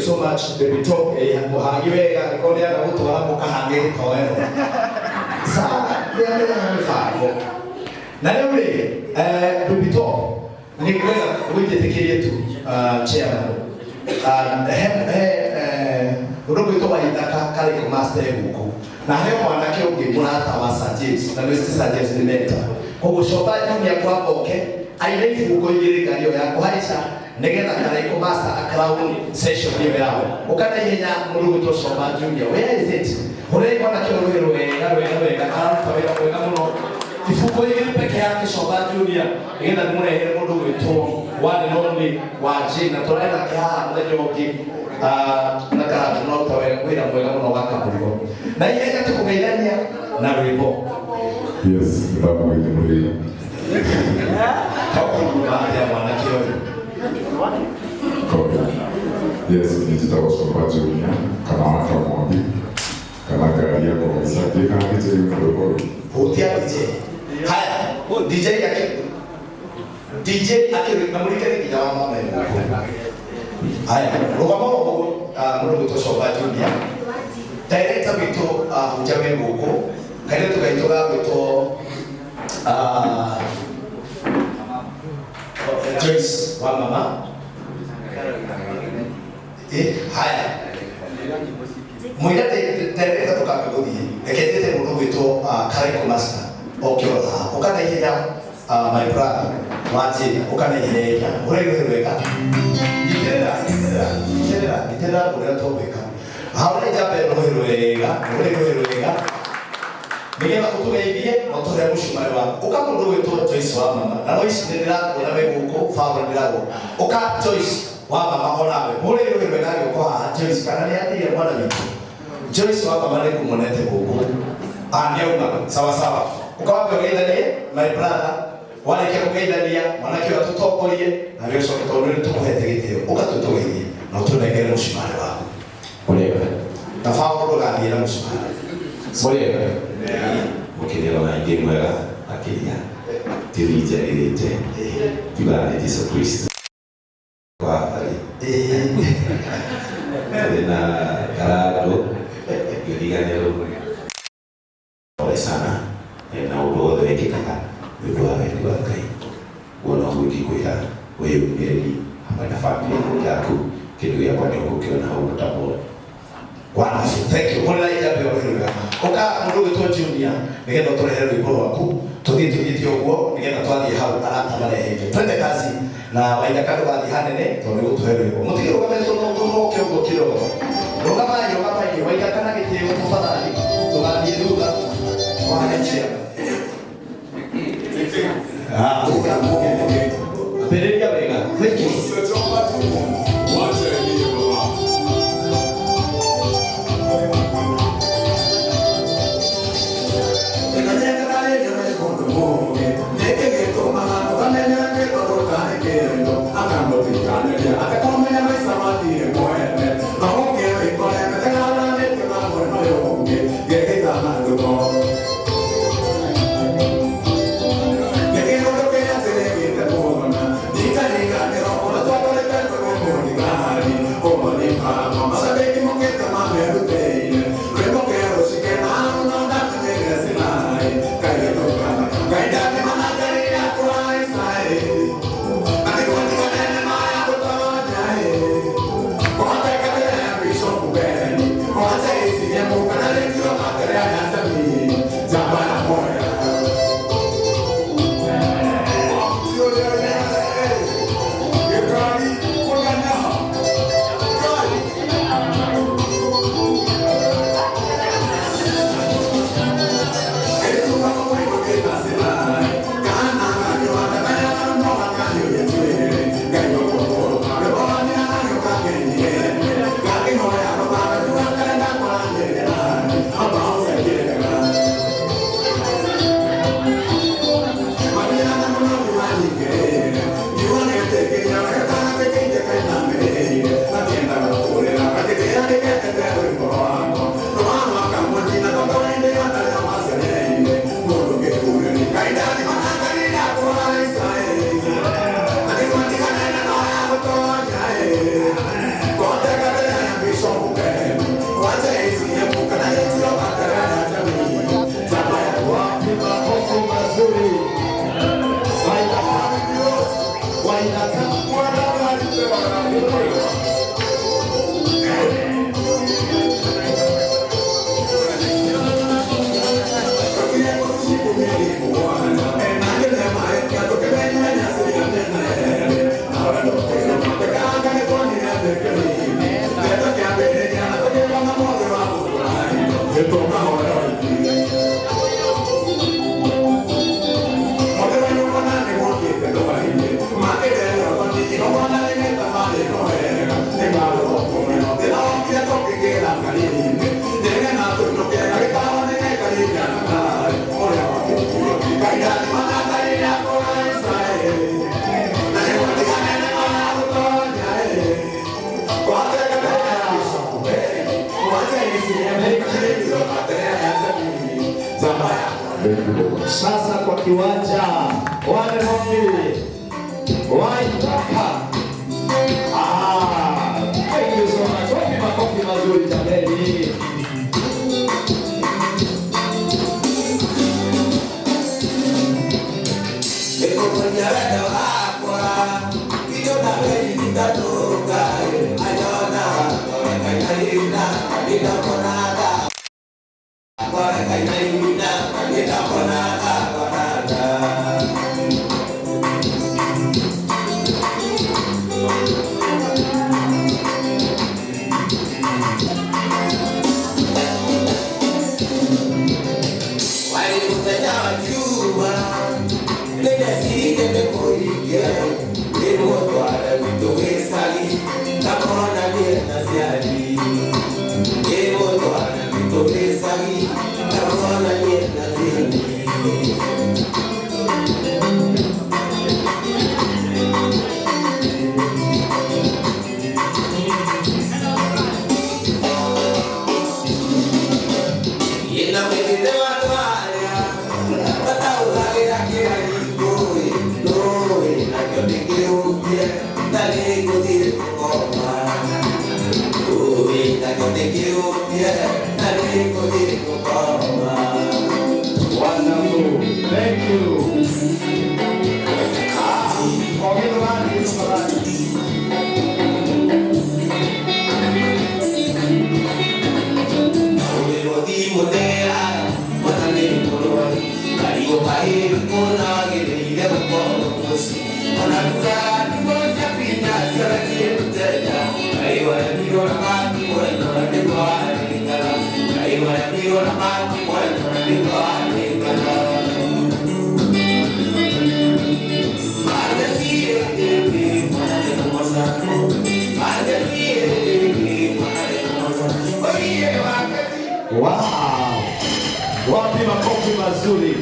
so much, baby top. Mũhangi wega angĩkorwo nĩarenda gũtwara mũkahange gĩtoero. Sawa, nĩamenya mĩbango. Na rĩu rĩ, baby top, nĩ ngwenda wĩnjĩtĩkĩrie tu, chairman. He he ũndũ gwĩtwo Waithaka Karĩko Master gũkũ. Na he mwanake ũngĩ mũrata wa Sir James, na nĩ Sir James nĩ mentor. Koguo Coba Junior kwamba oke aine ibungo igĩrĩ ngari ĩyo ya kũhaica nĩgetha Karaiko Master a crown session ĩyo yao. Ũka na ihenya mũndũ gwĩtwo Coba Junior. Where is it? Hũrĩrai mwanake ũyũ rũhĩ rwega rwega rwega, araruta wĩra mwega mũno. Ibungo igĩrĩ peke yake Coba Junior nĩgetha ndĩmũrehere mũndũ gwĩtwo one and only wa J na tũrae nake haha mũthenya ũngĩ. Ah, na karatu no ta wĩra mwega mũno wa kamũrigo na ihenya tũkũgeithania na rwĩmbo. Yes, ndamũgeithia mũrĩega. Tokũruma atĩa mwanake ũyũ? Okay. Yes, niĩ njĩtagwo Coba Junior kana wa Kamwambi kana ngari ya kũhaica. Ndiũĩ kana DJ yuma rwĩmbo rũu. Hutia DJ. Haya, DJ akĩ DJ akĩ na mũrikĩre nginya wa mama ĩno. Haya, rũgama oro ũguo, mũndũ gwĩtwo Coba Junior. Director witũ, hunja wĩ gũkũ. Kairĩtu gaitũ ga gwĩtwo Joyce wa mama. Haya. Mũira director tũkambe gũthiĩ. Reke njĩte mũndũ gwĩtwo Karaiko Master. Oke oro haha. Ũka na ihenya, my brother. Wanjĩ, ũka na ihenya. Ũrĩa wega. Nyitĩrĩra, nyitĩrĩra, nyitĩrĩra, nyitĩrĩra ũrĩa tũgwĩka. Haũra njambe rũhĩ rwega, rũhĩ rũhĩ rwega. Nĩgetha ũtũgeithie na ũtũhe mũcumarĩ waku. Ũka mũndũ gwĩtwo Joyce wa mama. Na no ici nĩ ndĩrakuona wĩ gũkũ, baba nĩ ndĩrakuona. Ũka Joyce wa mama onawe. Mũrĩ rũhĩ rwega agĩũka haha Joyce kana nĩ athire mwana witũ. Joyce wa mama nĩ kũmonete gũkũ. Ah, nĩ auma. Sawa sawa. Ũka wambe ũgeithanie my brother. Warĩkia kũgeithania mwanake ũyũ atũtongorie na nĩ ũcoke tondũ nĩ tũkũhete gĩtĩo. Ũka tũtũgeithie na ũtũnengere mũcumarĩ waku. Mũrĩega. Na baba ndũgathiĩ na mũcumarĩ. Mũrĩega. Mũkĩrĩo na ingĩ mwega makĩria. Tiri njarĩrĩte. Tiga nĩ Jesu Kristo. Wa bari. Tũrĩ na karandũ ngĩriganĩrwo. Pole sana na ũndũ wothe wekĩkaga nĩ ũndũ wa wendi wa Ngai. Ũguo noguo ingĩkwĩra wĩyũmĩrĩri hamwe na bamĩrĩ yaku kĩndũ gĩakwa nĩ ũgũkĩona hau mũtambo. Wonderful. Thank you. Hũrĩra ijambo ĩyo rũhĩ rwega. Ũka mũndũ ũgwĩtwo Junior nĩgetha ũtũrehere rwĩmbo rwaku. Tũthiĩ tũthiĩte ũguo nĩgetha twathiĩ hau arata marehe indo. Twende kazi na Waithaka ndũgathiĩ hanene tondũ nĩ gũtũhe rwĩmbo. Mũtige rũgamĩtwo mũke ũguo kidogo. Rũgamai, rũgamai. Waithaka na gĩtĩo tafadhali. Ndũgathiĩ thutha. Wahe chairman. Ah, ambĩrĩria wega. Thank you. Wacha ilie baba. Waithaka. Thank you very much. Sasa kwa kiwanja wale Mombi Waithaka. Ah, thank you so much. Wapi makofi mazuri jameni. Wonderful. Thank you. Ah, ongeza maji, tafadhali. Wow. Wapi makofi mazuri.